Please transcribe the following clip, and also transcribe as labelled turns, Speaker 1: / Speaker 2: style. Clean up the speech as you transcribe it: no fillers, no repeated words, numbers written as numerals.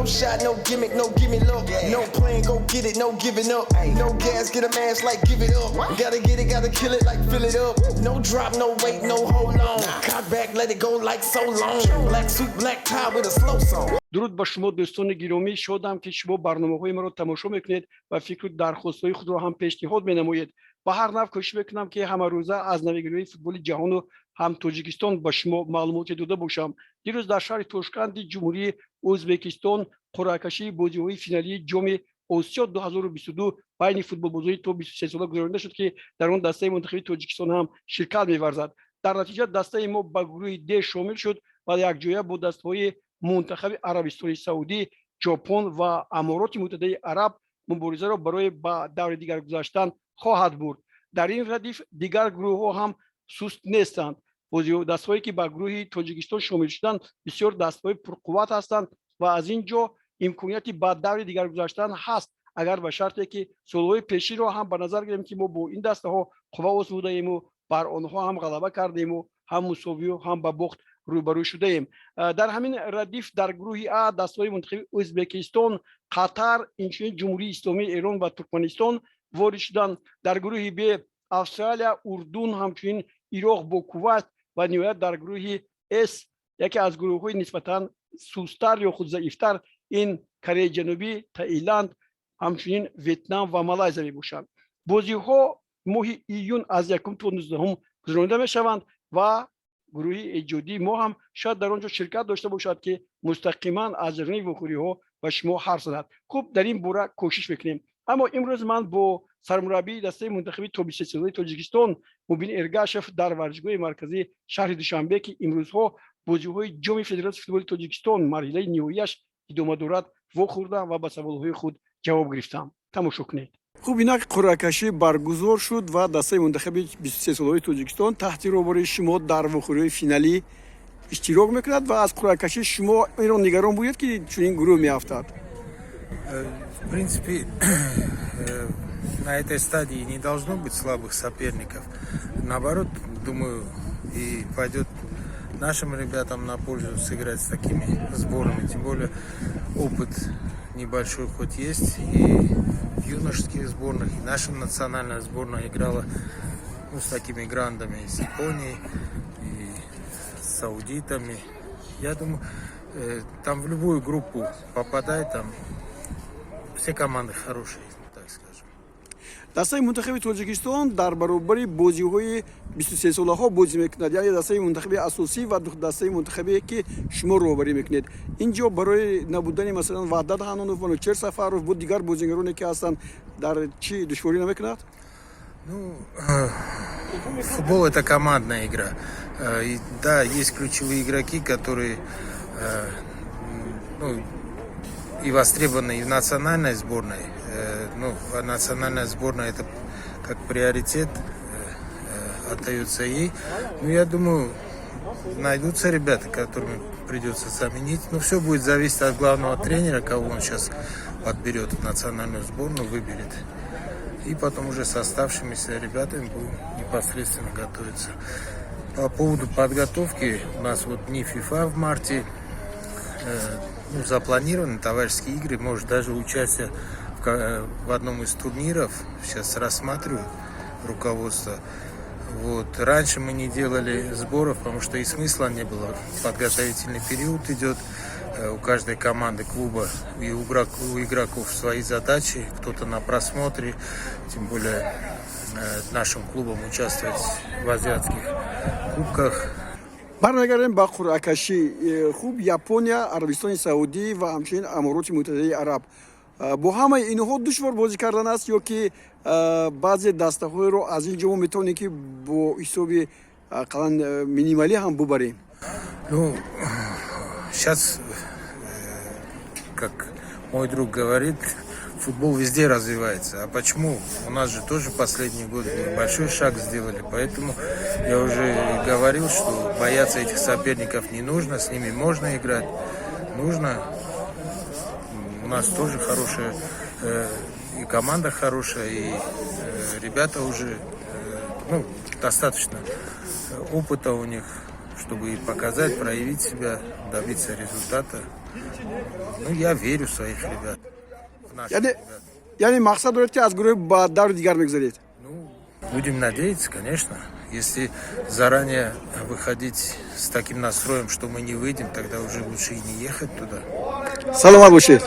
Speaker 1: No shot, no gimmick, no gimme look. No plan, go get it, no giving up. No gas, get a mask like give it up. Gotta get it, gotta kill it like fill it up. No drop, no wait, no hold on. Cock back, let it go like so long. Black suit, black tie with a slow song.
Speaker 2: Дуруд ба шумо, дӯстони гиромӣ. Шодам, ки шумо барномаҳои маро тамошо мекунед ва фикру дархостҳои худро ҳам пешниҳод менамоед. Ба ҳар нав кӯшиш мекунам, ки ҳамарӯза аз навигириҳои футболи ҷаҳону ҳам Тоҷикистон ба шумо маълумоте дода бошам. Дирӯз дар шаҳри Тошканди Ҷумҳурии Ӯзбекистон қуръакашии бозиҳои финалии Ҷоми Осиё 2022 байни футболбозони то 23 сола гузаронида шуд, ки дар он дастаи мунтахаби Тоҷикистон ҳам ширкат меварзад. Дар натиҷа дастаи мо ба гурӯҳи Д шомил шуд ва якҷоя бо дастаҳои мунтахаби Арабистони Саудӣ, Ҷопон ва Амороти Муттаҳидаи Араб муборизаро барои ба даври дигар гузаштан хоҳад бурд. Дар ин радиф дигар гурӯҳҳо ҳам суст нестанд. Дастҳое, ки ба гурӯҳи Тоҷикистон шомил шуданд, бисёр дастҳои пурқувват ҳастанд ва аз ин ҷо имконияти ба даври дигар гузаштан ҳаст, агар ба шарте ки солҳои пешинро ҳам ба назар гирем, ки мо бо ин дастаҳо қувва озмудаему бар онҳо ҳам ғалаба кардему, ҳам мусовию ҳам ба бохт рӯбарӯ шудаем. Дар ҳамин радиф дар гурӯҳи А дастаҳои мунтахаби Ӯзбекистон, Қатар, инчунин Ҷумҳурии Исломии Эрон ва Туркманистон ворид шуданд. Дар гурӯҳи Б Австралия, Урдун, ҳамчунин Ироқ бо Кувайт ва ниҳоят дар гурӯҳи С, яке аз гурӯҳҳои нисбатан сустар ё худ заифтар, ин Кореяи Ҷанубӣ, Таиланд, ҳамчунин Ветнам ва Малайзия мебошанд. Бозиҳо моҳи июн аз 1 то 19-ум гузаронида мешаванд ва гурӯҳи эҷодии мо ҳам шояд дар он ҷо ширкат дошта бошад, ки мустақиман аз ҷараёни вохӯриҳо ба шумо ҳарф занад. Хуб, дар ин бора кӯшиш мекунем. Аммо имрӯз ман бо сармураббии дастаи мунтахаби то 23-солаи Тоҷикистон Мубин Эргашев дар варзишгоҳи марказии шаҳри Душанбе, ки имрӯзҳо бозиҳои Ҷоми Федератсияи футболи Тоҷикистон марҳилаи ниҳоияш идома дорад, вохӯрдам ва ба саволҳои худ ҷавоб гирифтам. Тамошо кунед. Хуб, инак қуръакашӣ баргузор шуд ва дастаи мунтахаби 23-солаҳои Тоҷикистон таҳти роҳбарии шумо дар вохӯриҳои финалӣ иштирок мекунад. Ва аз қуръакашӣ шумо инро нигарон будед, ки чунин гурӯҳ меафтад?
Speaker 3: В принципе, на этой стадии не должно быть слабых соперников. Наоборот, думаю, и пойдет нашим ребятам на пользу сыграть с такими сборами. Тем более опыт небольшой хоть есть и в юношеских сборных, и наша национальная сборная играла, ну, с такими грандами, с Японией, и с саудитами. Я думаю, там в любую группу попадай, там все команды хорошие, так скажем.
Speaker 2: Дастаи мунтахаби Тоҷикистон дар баробари бозиҳои 23-солаҳо бозӣ мекунад, яъне дастаи мунтахаби асосӣ ва дастаи мунтахабе, ки шумо роҳбарӣ мекунед. Ин ҷо барои набудани, масалан, Ваҳдат Ҳанонов, Манучер Сафаров бо дигар бозигароне, ки ҳастанд, дар чӣ душворӣ намекунад?
Speaker 3: Ну, футбол — это командная игра. И да, есть ключевые игроки, которые ну, и востребованы и в национальной сборной. Ну, а национальная сборная — это как приоритет отдается ей. Но я думаю, найдутся ребята, которыми придется заменить. Но все будет зависеть от главного тренера, кого он сейчас подберет в национальную сборную, выберет. И потом уже с оставшимися ребятами будем непосредственно готовиться. По поводу подготовки, у нас вот дни ФИФА в марте, ну, запланированы товарищеские игры, может, даже участие в одном из турниров сейчас рассматривают руководство. Вот. Раньше мы не делали сборов, потому что и смысла не было. Подготовительный период идет. У каждой команды, клуба и у игроков свои задачи. Кто-то на просмотре, тем более нашим клубам участвовать в азиатских кубках.
Speaker 2: Бармегардем ба қуръакашӣ. Хуб, Япония, Арабистони Саудӣ ва ҳамчунин Амороти Муттаҳидаи Араб, бо ҳамаи инҳо душвор бозӣ кардан аст ё ки баъзе дастаҳоеро аз ин ҷо мо метавонем, ки бо ҳисоби ақаллан минималӣ ҳам бубарем?
Speaker 3: Ну, сейчас, как мой друг говорит, футбол везде развивается. А почему? У нас же тоже последние годы мы большой шаг сделали. Поэтому я уже говорил, что бояться этих соперников не нужно, с ними можно играть. Нужно. У нас тоже хорошая и команда хорошая, и ребята уже ну, достаточно опыта у них. Чтобы и показать, проявить себя, добиться результата. Ну, я верю в своих ребят. В наших
Speaker 2: Яъне
Speaker 3: ребят.
Speaker 2: Яъне мақсад доред, ки аз гурӯҳ ба даври дигар мегузаред?
Speaker 3: Ну, будем надеяться, конечно. Если заранее выходить с таким настроем, что мы не выйдем, тогда уже лучше и не ехать туда.
Speaker 2: Саломат бошед.